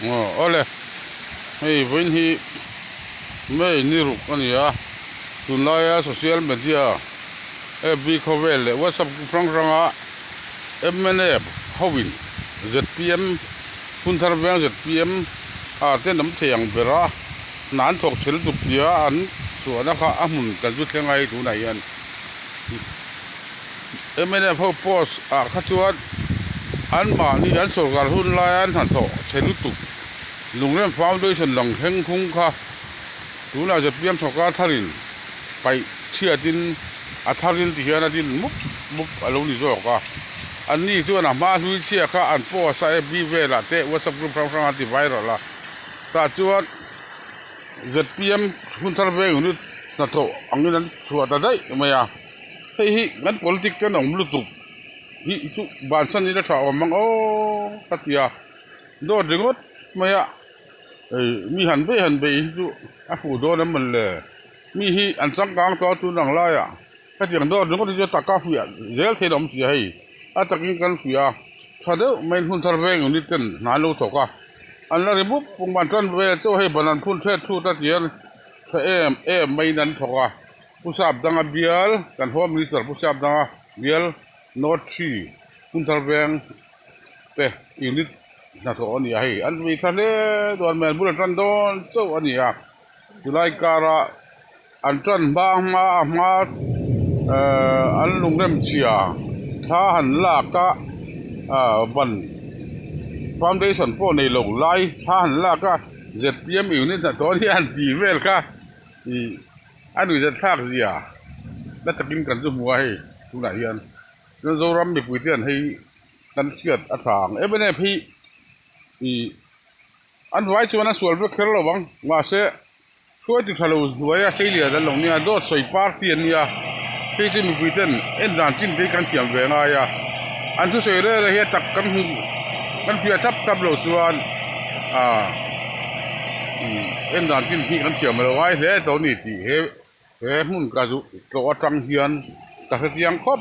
Aw awle hei vawiin hi May ni ruk a ni a tunlaia social media fb khawvel leh whatsapp group hrang hranga mnf hoin zpm hun thar veng zpm ah te an awm thei ang ber a hna an thawk chhe lutuk tia an chhuahna kha a hmun kan chu thleng a hei tunah hian. Mnf ho post ah kha chuan an mahni an sawrkar hun laia an hnathawh chhe lutuk Lungrem Foundation lang thleng khung kha tunah zpm sawrkar tharin paih chhiatin a tharin ti hian a din mup mup a lo ni zawk a anni chuan a hma hlui chhia kha an post a fb velah te whatsapp group hrang hrang an ti viral a tah chuan zpm hun thar veng unit hnathawh angin an chhuah ta daih mai a. Hei hi kan politic te an awm lutuk hi chu bansan ila tha awm ang aw ka ti a dawt ringawt mai a ei mi han bei han bei hi chu a fuh dawn em mawn le mi hi an changkang tawh a tun ang laiah hetiang dawt ringawt hi chu a taka fiah zel theih a awm si a hei a takin kan fiah a tha deuh mai in hun thar veng unit ten hna an lo thawk a an la ri bup bawk an tan vel chaw hei ban an phun thet thut a ti a tha em em maiin an thawk a. Pu Sapdanga bial kan Home Minister Pu Sapdanga bial North Three Hunthar veng te unit hnathawh a ni a hei an vei tha hle dawn mai an bul a tan dawn chauh a ni a chulai kara an tan hma hma a hma ehh an lungrem chhia thla han lak a ah ban foundation pawh nei lo lai thla han lak a zpm unit hnathawh a ni a han tih vel kha ih. A nuihzat thlak zia na takin kan chu hmu a hei tunah hian chuan Zoram mipui te an hei kan hriat a tha ang em em hi ih an vai chuan a sual vek kher lo ang mahse hruai ti tha lo hnuai a sei lian an lo nia dawt sawi party an nia hei chu mipui ten en dan chin te hi kan thiam ve ngai a an thusawi reng reng hi a tak kan hmu kan hria thlap thlap lo chuan ah. En dan chin hi kan thiam lo ngai hle tawh a ni tih he he hmun ka zu tlawh atang hian ka hre chiang khawp.